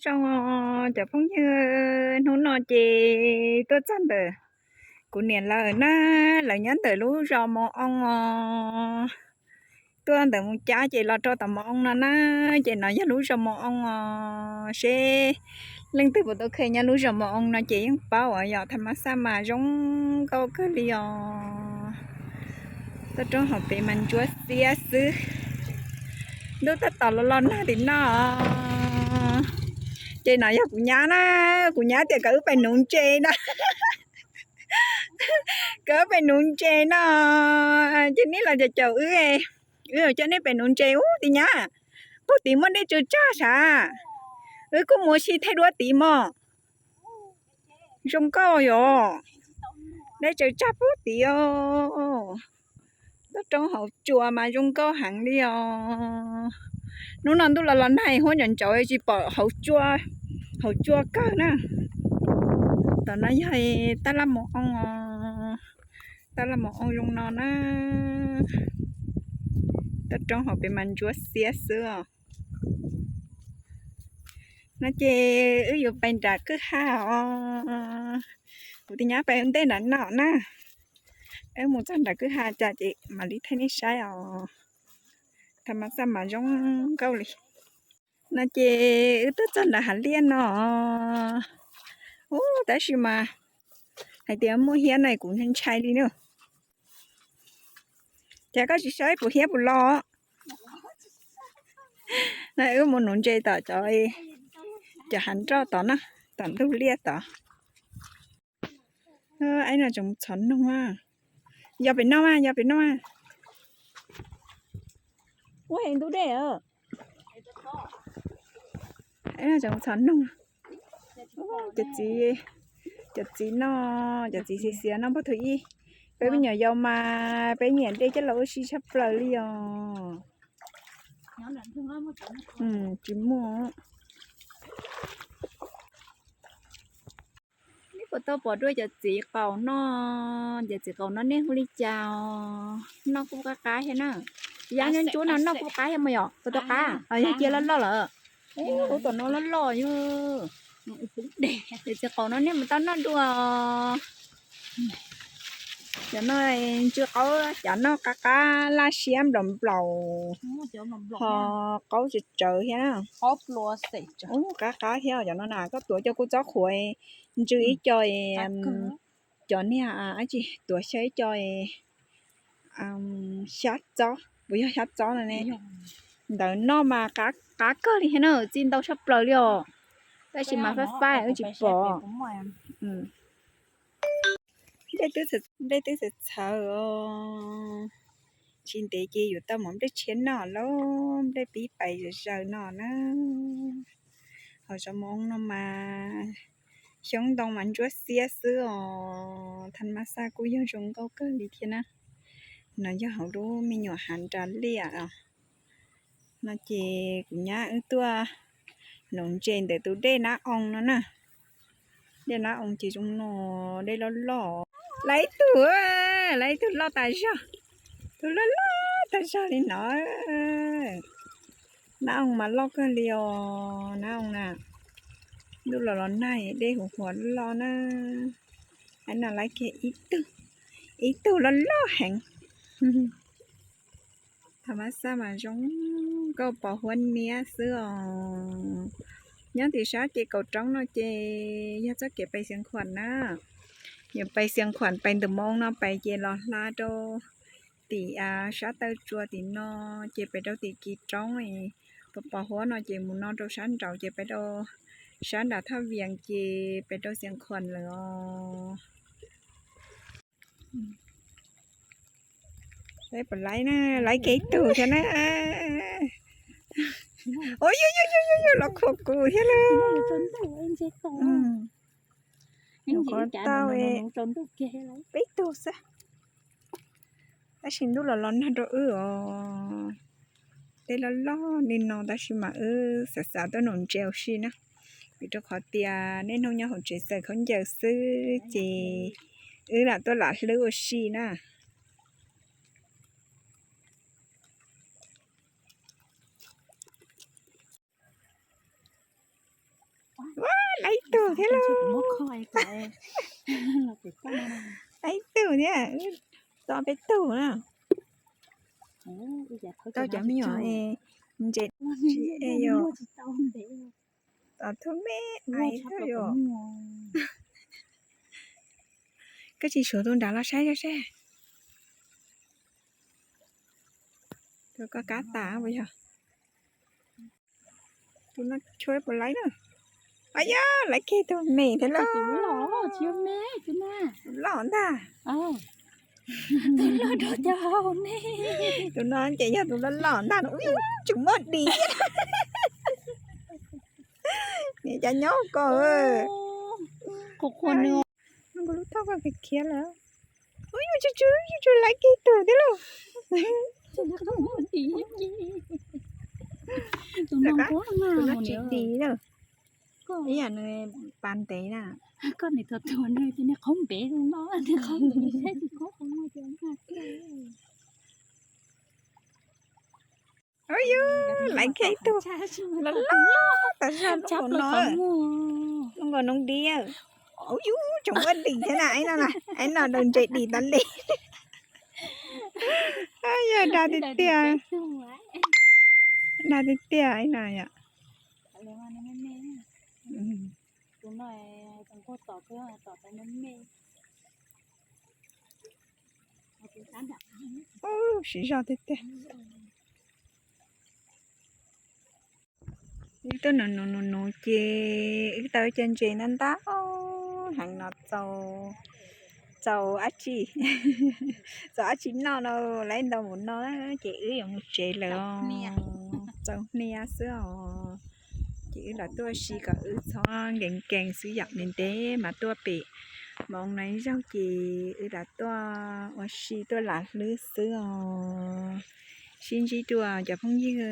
Zoo cov phooj ywg, hnub no ces tuaj txog ntawm kuv niam lawv na, lawv nyob ntawm lub zos Mos Oo os. Tuaj ntawm Moos Cab ces los rau tom Mos Oo no na, ces no yog lub zos Mos Oo os. Seb leej twg puas tau kheev nyob lub zos Mos Oo no ces yeej paub uas yog thaj ma xaj mas zoo nkauj kawg li os. Toj roob hauv pes mas ntsuab xiab xwb. Ntuj tab tom los los nag tim no. Ces no yog kuv nyab na, kuv nyab tias kom wb pem nuv ntses na. Kom wb pem nuv ntses no, ces neb los caum caum wb, wb coj neb pem nuv ntses ub. Tim nyab, puag tim muaj dej tsaws tsag sav, wb kuj mus ua si thaij duab tid mog. Zoo nkauj yom, dej tsaws tsag puag tid os. Toj roob hauv tsua mas zoo nkauj heev li os. Hnub no ntuj los los nag huab ntsauv ntsauv tsis pom hauv tsua, hauv tsua kawg na. Tom no yog tab laj Mos Oo os, tab laj Mos Oo zoo no na. Toj roob hauv pes mas ntsuab xiab xwb os. No ces wb yuav pais nram kwj ha os. Kuv tus nyab pais ntej nram no na. Wb mus txog nram kwj ha cas ces mam li thaij nej saib os. Thaj ma xaj mas zoo nkauj li. No ces wb tuaj txog nram hav liaj no. Ub, tab sis mas hais tias muaj hiab na kuv ntshai li na. Ces koj tsis saib puas hiab puas los. No wb mus nuv ntses tom cov, cov hav nroj tod na, tom ntug liaj tod. Aib no tseem mus txhov noog. Yog pem no mas, yog pem no mas. Ua heev ntub dej. Aib no tseem mus txhov noog. Cov txiv, cov txiv no, cov txiv xiav xiav no npog thaum ub. Peb me nyuam yaus mas peb nyiam dej coj los ua si tshaj plaws li os. Tsis muaj. Nej puas tau pom dua cov txiv qaum no? Cov txiv qaum no nej hu li cas? Noj kuj qab qab thiab na. Yam nyob ntsuab no noj kuj qab thiab mas yom, puas tau qab? Yog cia loj loj lawm. Ub, tom no loj loj yog. Cov txiv qaum no nej mus tau noj dua. Cov no ntsw qaub, cov no qab qab laj siab nplaum nplaum, ho qaub tsawv tsawv thiab. Ub, qab qab thiab cov no na, koj tuav cov kua txob qhuav ntsw ib co, cov niag dab tsi, tuav xyaw ib co xyab txob, puas yog xyab txob no ne? Ntawd noj mas qab kawg li thiab na, txi ntau tshaj plaws li os. Tab sis mas faib faib wb tsis pom. Nplej twb txhawv txhawv os. Tsis ntev ces yuav tau mov nplej tshiab noj lauj, nplej pib pais zaws zaws no na. Ho zov moo no mas xyoob ntoo mas ntsuab xiab xwb os, thaj ma xaj kuj yog zoo nkauj kawg li thiab na. No yog hauv lub me nyuam hav nras liaj os. No ces kuv nyab wb tuaj nuv ntses ntawm tus dej nab oo no na. Dej nab oo ces zoo no, dej loj loj. Lawv ib tug, lawv ib tug loj tas zog, tus loj loj tas zog li no. Nab oo mas loj kawg li os, nab oo na. Ntuj los los nag dej huv huav loj na. Aib no lawv kiag ib tug, ib tug loj loj heev. Thaj ma xaj mas zoo nkauj pos huab niab xwb os. Nyob tim sab ces kaum roob no ces yog txoj kev pais Xiav Khuam na. Yog pais Xiav Khuam pais ntawm Moo no pais ces los hla rau tim sab taw tsua tim no, ces pais rau tim kis roob, pos pos huab no ces mus no rau sab nraud ces pais rau sab nram Thaj Vias ces pais rau Xiav Khuam lawm os. Peb puas laib na, laib kiag ib tug thiab na. Ua yog yog yog yog los khuam kuv thiab lauj. Qhov tau peb tug xwb. Tab sis ntuj los los nag rau wb os. Dej loj loj li no tab sis mas wb xav xav tuaj nuv ntses ua si na, vim rau qhov tias niaj hnub nyob hauv tsev xaws khaub ncaws xwb ces wb lam tuaj lam hlwb ua si na. Laiv ib tug thiab lauj. Laiv ib tug thiab, tau peb tug na. Tau cov me nyuam ntses, yog tom thub me ais thiab yom. Koj tsis suav tus nrad los saib saib. Tus koj kab tas puas yog? Tus no tshuav puas laiv na. Au yog, laiv kiag tus me thiab lauj. Tus loj ntag. Tus no ces yog tus loj loj ntag no. Ub, tseem muaj dim thiab. Niam cas nyob ko. Nws lub thoj koj khiav khiav lawm. Ub, tsis tsis tsis laiv kiag tus thiab lauj. Tus no tsis dim na. Ib yam nws pas ntev na. Koj niam tuag tuag nws ces niag qhov ntev no, niag qhov ntev saib tsis qhov no ces. Au yus, laiv kiag ib tug loj loj tas zog lub nkaus no, lub nkaus noob dib. Au yus, tseem muaj dim thiab na, ib no daws ntses dim tas li. Yog dag tiag tiag, dag tiag tiag ib no yom. Ub, siv zog tiag tiag. Wb tuaj nuv nuv nuv nuv ces wb tau cov ntses ntau ntau heev no txaus, txaus dab tsi, txaus dab tsi noj no, laiv ntau mus no ces wb yuav mus tsev lawm. Txaus hnia xwb os. Ces wb los tuaj ua si kom wb txhob nkees nkees xwb yom, ntev ntev mas tuaj pem moov no ib zaug ces wb los tuaj ua si tuaj lam hlwb xwb os. Sib ntsib dua cov phooj ywg.